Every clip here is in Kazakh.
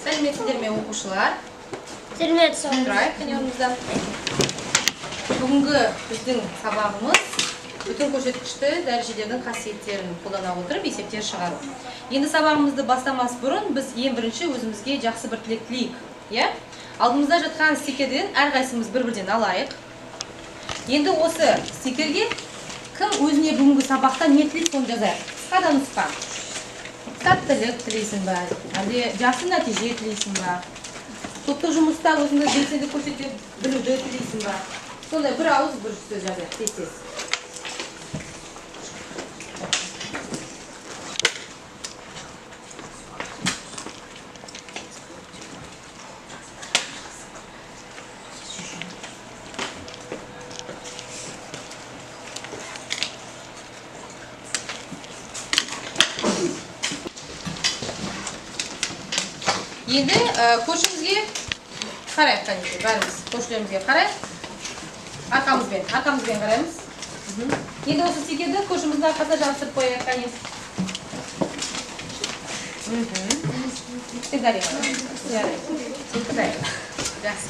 Сәлеметсіздер ме, оқушылар? Сәлеметсіз. Тұрайық қане орнымыздан. Бүгінгі біздің сабағымыз бүтін көрсеткішті дәрежелердің қасиеттерін қолдана отырып есептер шығару. Енді сабағымызды бастамас бұрын біз ең бірінші өзімізге жақсы бір тілек тілейік, иә? Алдымызда жатқан стикерден әрқайсымыз бір-бірден алайық. Енді осы стикерге кім өзіне бүгінгі сабақта не тілейді, соны жазайық. Қысқа да нұсқа. Сәттілік тілейсің ба, әлде жақсы нәтиже тілейсің ба, топтық жұмыста өзіңді белсенді көрсете білуді тілейсің ба, сондай бір ауыз бір сөз жазайық, тез-тез. Енді көршімізге қарайық, қанекей, бәріміз көршілерімізге қарайық. Арқамызбен қараймыз. Енді осы стикерді көршіміздің арқасына жабыстырып қояйық, қане. Жақсы.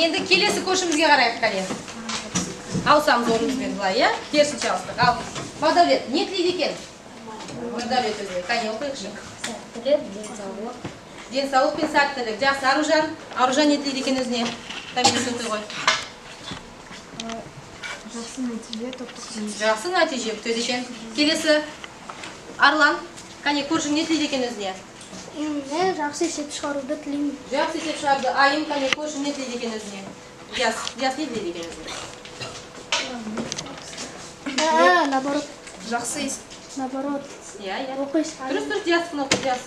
Енді келесі көршімізге қарайық, қане. Ауысамыз орнымызбен былай, иә? Керісінше ауыстық. Ал, Бағдәулет, не тілейді екен? Бағдәулет өзіне, қане, оқиықшы. Сәттілік, денсаулық. Денсаулық пен сәттілік. Жақсы, Аружан. Аружан не тілейді екен өзіне? Томирис оқи ғой. Жақсы нәтиже, топтық жұмыс. Жақсы нәтиже күтеді екен. Келесі, Арлан. Қане, көршің не тілейді екен өзіне? Мен жақсы есеп шығаруды тілеймін. Жақсы есеп шығаруды. Айым, қане, көршің не тілейді екен өзіне? Диас, Диас не тілейді екен өзіне? Наоборот. Жақсы есеп. Наоборот. Иә, иә. Оқисың. Дұрыс, дұрыс, Диастың оқы, Диас.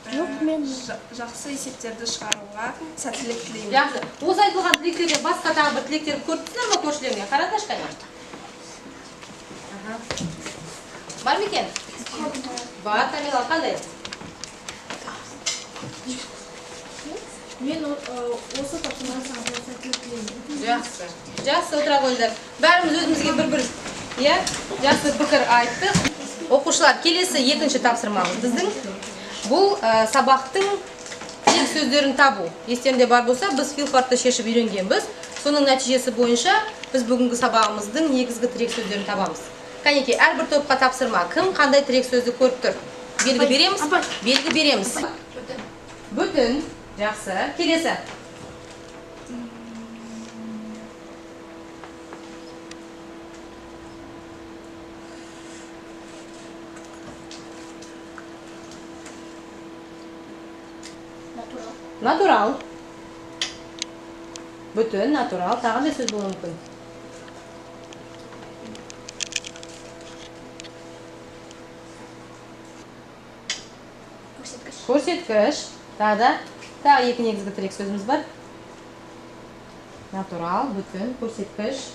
Жоқ, мен Жақсы есептерді шығаруға сәттілік тілеймін. Жақсы. Осы айтылған тілектерден басқа тағы бір тілектер көріп тұрсыңдар ма көршілеріңе? Қараңдаршы қане. Бар ма екен? Бар, Тамила, қандай? Мен осы тапсырманы сағатқа сәттілік тілеймін. Жақсы. Жақсы, отыра қойыңдар. Бәріміз өзімізге бір-бір, иә, жақсы пікір айттық. Оқушылар, келесі екінші тапсырмамыз біздің. Бұл сабақтың тірек сөздерін табу. Естерінде бар болса, біз филфакты шешіп үйренгенбіз. Соның нәтижесі бойынша біз бүгінгі сабағымыздың негізгі тірек сөздерін табамыз. Кәнекей, әрбір топқа тапсырма. Кім қандай тірек сөзді көріп тұр? Белгі береміз? Белгі береміз. Бүтін. Жақсы. Келесі. Натурал. Бүтін, натурал. Тағы қандай сөз болуы мүмкін? Көрсеткіш. Көрсеткіш. Тағы да, тағы екі негізгі тірек сөзіміз бар. Натурал, бүтін, көрсеткіш.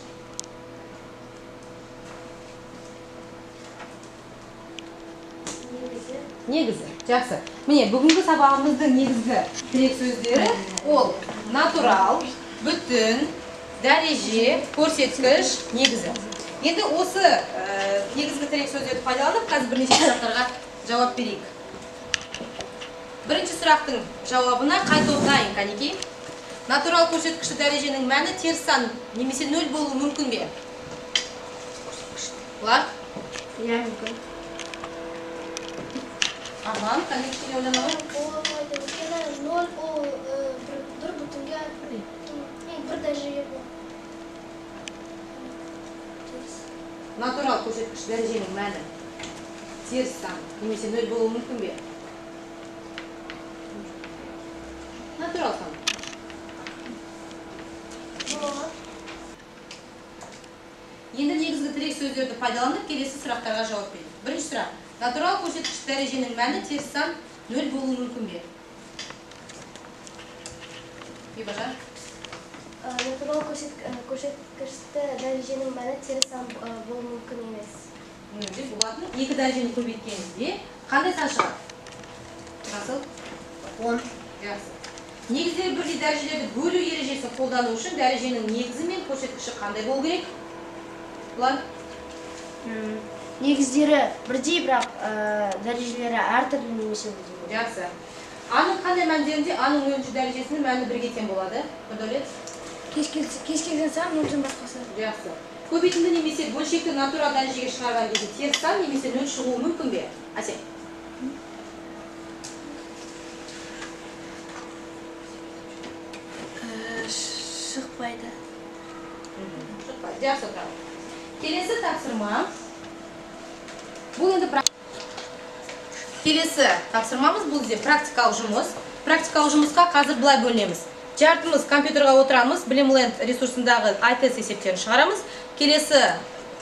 Негізі. Негізі. Жақсы. Міне, бүгінгі сабағымыздың негізгі тірек сөздері ол натурал, бүтін, дәреже, көрсеткіш, негізі. Енді осы негізгі тірек сөздерді пайдаланып, қазір бірнеше сұрақтарға жауап берейік. Бірінші сұрақтың жауабына қай топ дайын, кәнекей? Натурал көрсеткішті дәреженің мәні теріс сан немесе нөл болуы мүмкін бе? Бұлар? Иә, мүмкін. Арлан, қане кішкене ойлана ғой. Болмайды, өйткені нөл ол бір бүтінге бір дәрежеге болады. Натурал көрсеткіш дәреженің мәні теріс сан немесе нөл болуы мүмкін бе? Натурал сан. Енді негізгі тірек сөздерді пайдаланып келесі сұрақтарға жауап берейік. Бірінші сұрақ. Натурал көрсеткіш дәреженің мәні теріс сан нөл болуы мүмкін бе? Бибажан? Натурал көрсеткішті дәреженің мәні теріс сан болуы мүмкін емес. Нөлде болатын. Екі дәрежені көбейткенде қандай сан шығады? Расыл? 10. Жақсы. Негіздері бірдей дәрежелерді бөлу ережесін қолдану үшін дәреженің негізі мен көрсеткіші қандай болу керек? Бұлар? Негіздері бірдей, бірақ дәрежелері әртүрлі немесе бірдей болады. Жақсы. Аның қандай мәндерінде аның нөлінші дәрежесінің мәні бірге тең болады? Нұрдәулет? Кез келген сан нөлден басқасы. Жақсы. Көбейтінді немесе бөлшекті натурал дәрежеге шығарған кезде теріс сан немесе нөл шығуы мүмкін бе? Әсел. Шықпайды. Шықпайды. Жақсы, отырамын. Келесі тапсырма. Бұл енді келесі тапсырмамыз бұл бізде практикалық жұмыс. Практикалық жұмысқа қазір былай бөлінеміз. Жартымыз компьютерға отырамыз, Білімленд ресурсындағы ITS есептерін шығарамыз. Келесі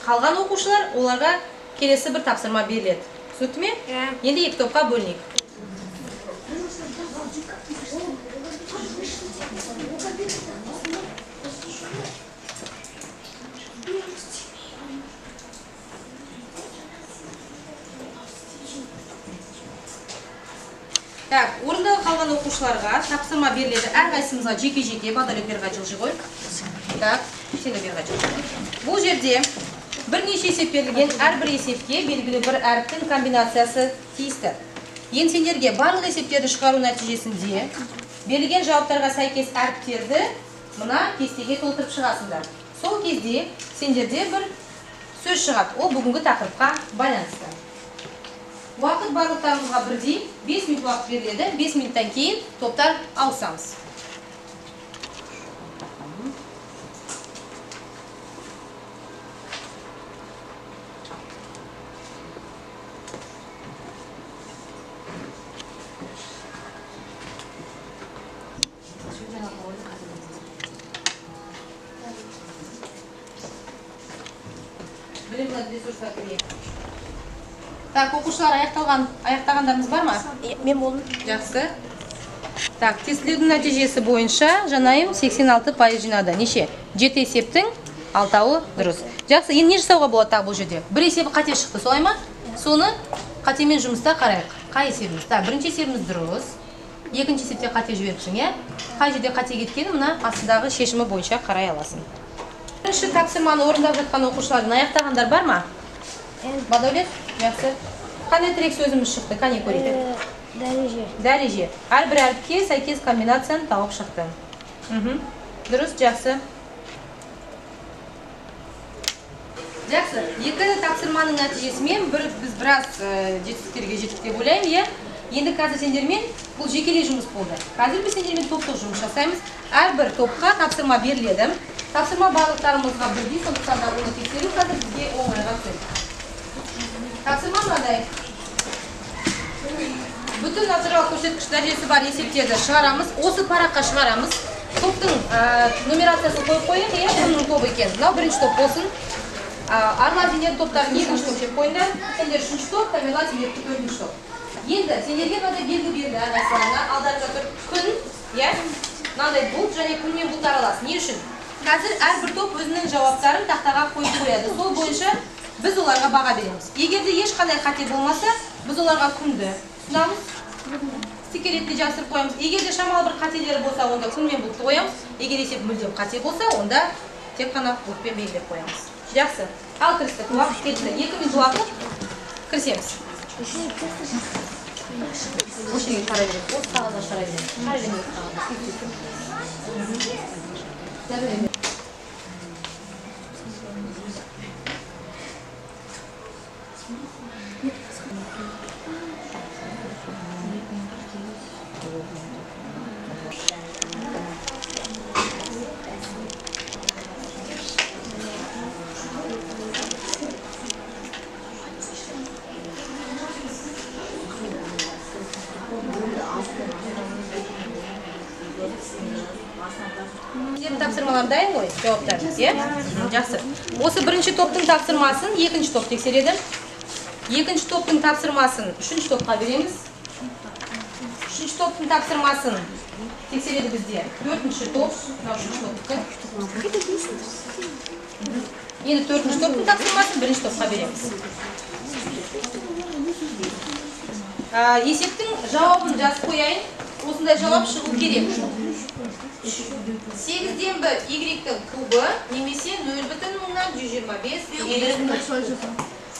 қалған оқушылар, оларға келесі бір тапсырма беріледі. Түсінікті ме? Енді екі топқа бөлінейік. Так, орында қалған оқушыларға тапсырма беріледі. Әрқайсымызға жеке-жеке. Бағдәулет бері қарай жылжи ғой. Так, сен де бері қарай жылжи. Бұл жерде бірнеше есеп берілген, әрбір есепке белгілі бір әріптің комбинациясы тиісті. Енді сендерге барлық есептерді шығару нәтижесінде берілген жауаптарға сәйкес әріптерді мына кестеге толтырып шығасыңдар. Сол кезде сендерде бір сөз шығады. Ол бүгінгі тақырыпқа байланысты. Уақыт барлықтарымызға бірдей, 5 минут уақыт беріледі. 5 минуттан кейін топтар ауысамыз. Білімлі ресурсқа кірейік. Так, оқушылар аяқтағандарыңыз бар ма? Мен болдым. Жақсы. Так, тестілеудің нәтижесі бойынша Жанайым 86% жинады. Неше? 7 есептің 6-ауы дұрыс. Жақсы, енді не жасауға болады тағы бұл жерде? Бір есебі қате шықты, солай ма? Соны қатемен жұмыста қарайық. Қай есебіміз? Так, бірінші есебіміз дұрыс. Екінші есепте қате жіберіпсің, иә? Қай жерде қате кеткенін мына астындағы шешімі бойынша қарай аласың. Бірінші тапсырманы орындап жатқан оқушылардың аяқтағандар бар ма? Бағдәулет, жақсы. Қандай тірек сөзіміз шықты? Қане көрейік. Дәреже. Дәреже. Әрбір әріпке сәйкес комбинацияны тауып шықты. Дұрыс, жақсы. Жақсы. Екі тапсырманың нәтижесімен біз біраз жетістіктерге жеттік деп ойлаймын, иә? Енді қазір сендермен бұл жекелей жұмыс болды. Қазір біз сендермен топтық жұмыс жасаймыз. Әрбір топқа тапсырма беріледі. Тапсырма барлықтарымызға бірдей, сондықтан да оны тексеру қазір бізге оңайға түседі. Тапсырма мынадай. Бүтін натурал көрсеткіш дәрежесі бар есептерді шығарамыз. Осы параққа шығарамыз. Топтың нумерациясын қойып қояйық, иә, кімнің тобы екен. Мынау бірінші топ болсын. Арлан сендердің топтарың екінші топ деп қойыңдар. Сендер үшінші топ, Тамерлан сендердікі төртінші топ. Енді сендерге мынадай белгі берілді әрқайсыларыңа. Алдарыңда тұр күн, иә, мынандай бұлт және күн мен бұлт аралас. Не үшін? Қазір әрбір топ өзінің жауаптарын тақтаға қойып қояды. Сол бойынша біз оларға баға береміз. Егер де ешқандай қате болмаса, біз оларға күнді ұсынамыз, стикер ретінде жабыстырып қоямыз. Егер де шамалы бір қателері болса, онда күн мен бұлтты қоямыз. Егер есеп мүлдем қате болса, онда тек қана бұлтпен белгілеп қоямыз. Жақсы. Ал кірістік. Уақыт кетті. 2 минут уақыт. Кірісеміз. Осы жерге қарай береміз. Осы қағазға шығара береміз. Қарай береміз қағазға. Тапсырмалар дайын ғой, жауаптарыңыз, иә? Жақсы. Осы бірінші топтың тапсырмасын екінші топ тексереді. Екінші топтың тапсырмасын үшінші топқа береміз. Үшінші топтың тапсырмасын тексереді бізде төртінші топ, мынау үшінші топтікі. Енді төртінші топтың тапсырмасын бірінші топқа береміз. Есептің жауабын жазып қояйын. Осындай жауап шығу керек. 8-ден 1 y-тің кубы немесе 0,125 елу.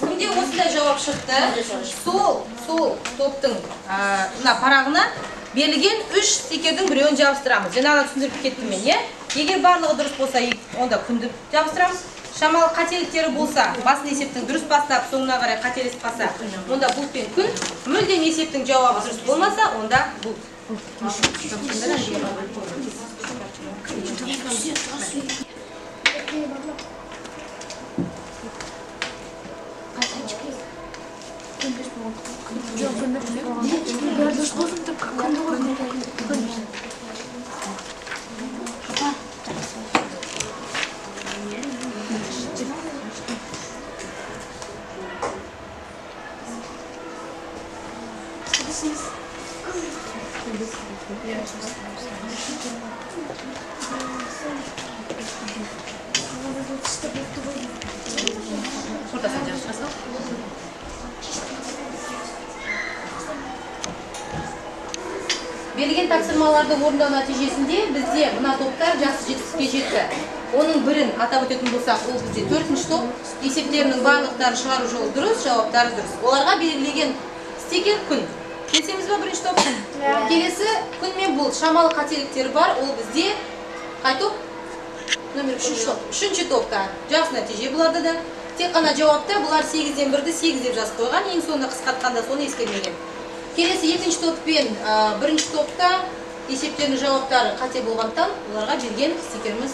Кімде осындай жауап шықты, сол топтың мына парағына берілген 3 стикердің біреуін жабыстырамыз. Жаңа түсіндіріп кеттім мен, иә? Егер барлығы дұрыс болса, онда күнді жабыстырамыз. Шамалы қателіктері болса, басын есептің дұрыс бастап, соңына қарай қателесіп қалса, онда бұлт пен күн. Мүлдем есептің жауабы дұрыс болмаса, онда бұлт. Берілген тапсырмаларды орындау нәтижесінде бізде мына топтар жақсы жетістікке жетті. Оның бірін атап өтетін болсақ, ол бізде 4-ші топ. Есептерінің барлықтарын шығару жолы дұрыс, жауаптары дұрыс. Оларға белгілеген стикер күн. Келісеміз ба бірінші топ? Келесі күн мен бұлт. Шамалы қателіктері бар. Ол бізде қай топ? Номер 3-ші топ. 3-ші топта жақсы нәтиже бұларда да. Тек қана жауапта бұлар 8-ден 1-ді 8 деп жазып қойған. Ең соңында қысқартқанда соны ескермеген. Келесі екінші топ пен бірінші топта есептерінің жауаптары қате болғандықтан оларға берген стикеріміз.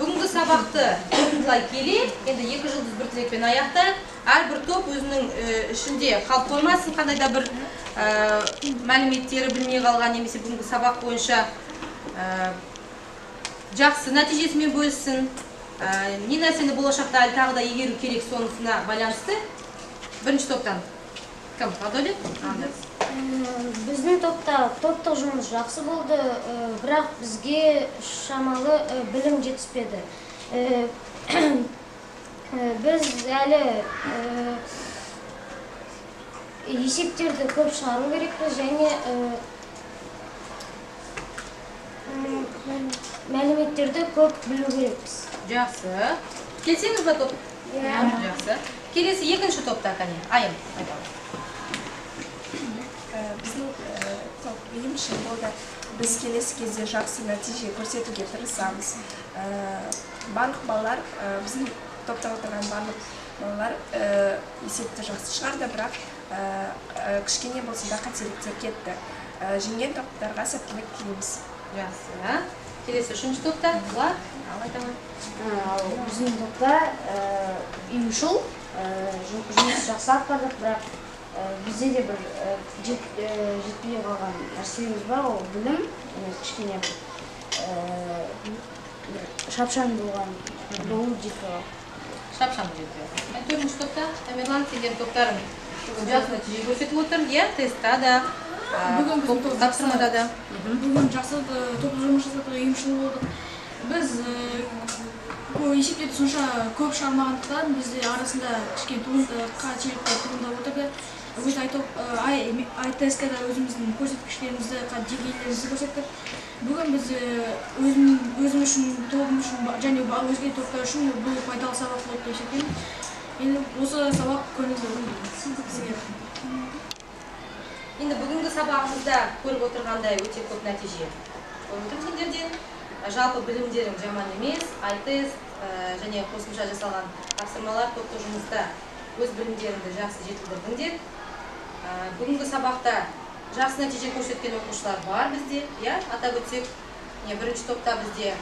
Бүгінгі сабақты қорытындылай келе, енді 2 жұлдыз бір тілекпен аяқтайық. Әрбір топ өзінің ішінде қалып қоймасын, қандай да бір мәліметтері білмей қалған немесе бүгінгі сабақ бойынша жақсы нәтижесімен бөліссін. Не нәрсені болашақта әлі тағы да игеру керек, сонысына байланысты. Бірінші топтан кім? Адолет? Біздің топта топтық жұмыс жақсы болды, бірақ бізге шамалы білім жетіспеді. Біз әлі есептерді көп шығару керекпіз және мәліметтерді көп білу керекпіз. Жақсы. Келсеңіз ба топ? Жақсы. Келесі екінші топта кәне. Айым, айталы. Біздің топ ұйымшыл болды. Біз келесі кезде жақсы нәтиже көрсетуге тырысамыз. Барлық балалар, біздің топта отырған барлық балалар есепті жақсы шығарды, бірақ кішкене болса да қателіктер кетті. Жеңген топтарға сәттілік тілейміз. Жақсы. Келесі үшінші топта Бұлар, ал айтамын. Біздің топта ұйымшыл, жұмыс жақсы атқардық, бірақ бізде де бір жетпей қалған нәрселеріміз бар, ол білім, кішкене бір шапшаң болған, болу жетпей қалды. Шапшаң жетпей қалды. Төртінші топта Тамерлан, сендердің топтарың бүгін жақсы нәтиже көрсетіп отыр, иә, тестта да, тапсырмада да. Бүгін жақсы топтық жұмыс жасадық, ұйымшыл болдық. Біз есептерді сонша көп шығармағандықтан бізде арасында кішкене қателіктер туындап отырды. Өз ай-тестке өзіміздің көрсеткіштерімізді, деңгейлерімізді көрсеттік. Бүгін біз өзім үшін, тобым үшін және өзге топтар үшін бұл пайдалы сабақ болды деп есептеймін. Енді осы сабақ көңілді болды бізге. Енді бүгінгі сабағымызда көріп отырғандай өте көп нәтиже көріп отырмын сендерден. Жалпы білімдерің жаман емес, ай-тест және қосымша жасалған тапсырмалар топтық жұмыста өз білімдеріңді жақсы жетілдірдіңдер. Бүгінгі сабақта жақсы нәтиже көрсеткен оқушылар бар бізде, иә, атап өтсек, бірінші топта бізде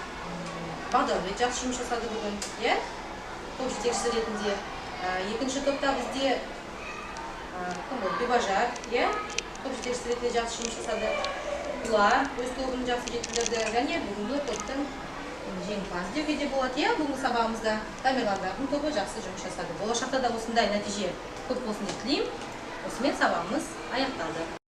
Бағдәулет жақсы жұмыс жасады бүгін, иә, топ жетекшісі ретінде. Екінші топта бізде кім болды? Бибажар, иә, топ жетекшісі ретінде жақсы жұмыс жасады. Бұлар өз тобын жақсы жетілдірді және бүгінгі топтың жеңімпазы деуге де болады, иә, бүгінгі сабағымызда Тамерландардың тобы жақсы жұмыс жасады. Болашақта да осындай нәтиже көп болсын деп тілеймін. Осымен сабағымыз аяқталды.